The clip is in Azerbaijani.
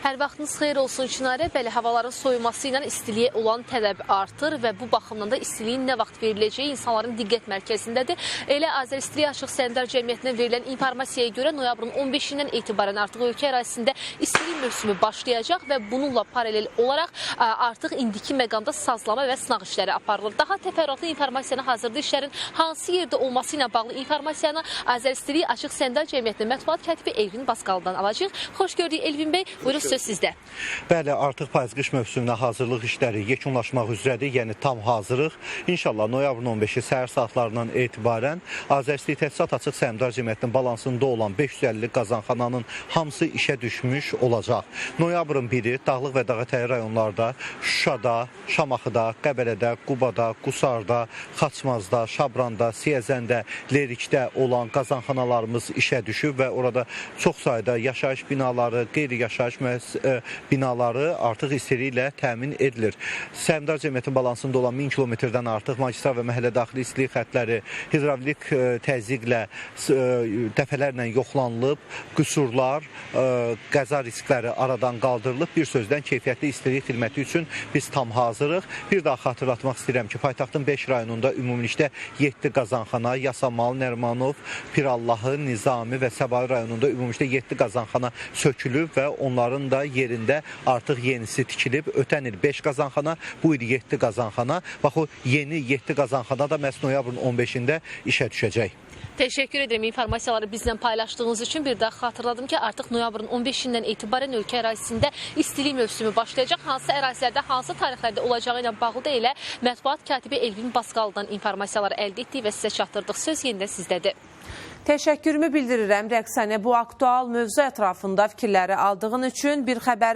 Hər vaxtınız xeyir olsun, Çinarə. Bəli, havaların soyuması ilə istiliyə olan tələb artır və bu baxımdan da istiliyin nə vaxt veriləcəyi insanların diqqət mərkəzindədir. Elə Azəristilik Açıq Səhmdar Cəmiyyətinə verilən informasiyaya görə noyabrın 15-dən etibarən artıq ölkə ərazisində istilik mövsümü başlayacaq və bununla paralel olaraq artıq indiki məqamda sazlama və sınaq işləri aparılır. Daha təfərrüatlı informasiyanı hazırda işlərin hansı yerdə olması ilə bağlı informasiyanı Azəristilik Açıq Səhmdar Cəmiyyətinin mətbuat katibi Elvin Basqalıdan alacağıq. Xoş gördük, Elvin bəy. Buyurun, söz sizdə. Bəli, artıq payız-qış mövsümünə hazırlıq işləri yekunlaşmaq üzrədir, yəni tam hazırıq. İnşallah noyabrın 15-i səhər saatlarından etibarən Azəristilik Təchizat Açıq Səhmdar Cəmiyyətinin balansında olan 550 qazanxananın hamısı işə düşmüş olacaq. Noyabrın 1-i Dağlıq və Dağətəyi rayonlarda, Şuşada, Şamaxıda, Qəbələdə, Qubada, Qusarda, Xaçmazda, Şabranda, Siyəzəndə, Lerikdə olan qazanxanalarımız işə düşüb və orada çox sayda yaşayış binaları, qeyri-yaşayış binaları artıq istiliklə təmin edilir. Səhmdar Cəmiyyətinin balansında olan 1000 kilometrdən artıq magistral və məhəllə daxili istilik xətləri hidravlik təzyiqlə dəfələrlə yoxlanılıb, qüsurlar, qəza riskləri aradan qaldırılıb. Bir sözdən keyfiyyətli istilik xidməti üçün biz tam hazırıq. Bir daha xatırlatmaq istəyirəm ki, paytaxtın 5 rayonunda ümumilikdə 7 qazanxana, Yasamal, Nərmanov, Pirallahı, Nizami və Səbail rayonunda ümumilikdə 7 qazanxana sökülüb və onların da yerində artıq yenisi tikilib. Ötən il 5 qazanxana, bu il 7 qazanxana. Bax o yeni 7 qazanxana da məhz noyabrın 15-də işə düşəcək. Təşəkkür edirəm informasiyaları bizlə paylaşdığınız üçün. Bir daha xatırladım ki, artıq noyabrın 15-dən etibarən ölkə ərazisində istilik mövsümü başlayacaq. Hansı ərazilərdə, hansı tarixlərdə olacağı ilə bağlı da elə mətbuat katibi Elvin Basqalıdan informasiyaları əldə etdik və sizə çatdırdıq. Söz yenidən sizdədir. Təşəkkürümü bildirirəm, Rəqsanə, bu aktual mövzu ətrafında fikirləri aldığın üçün. Bir xəbər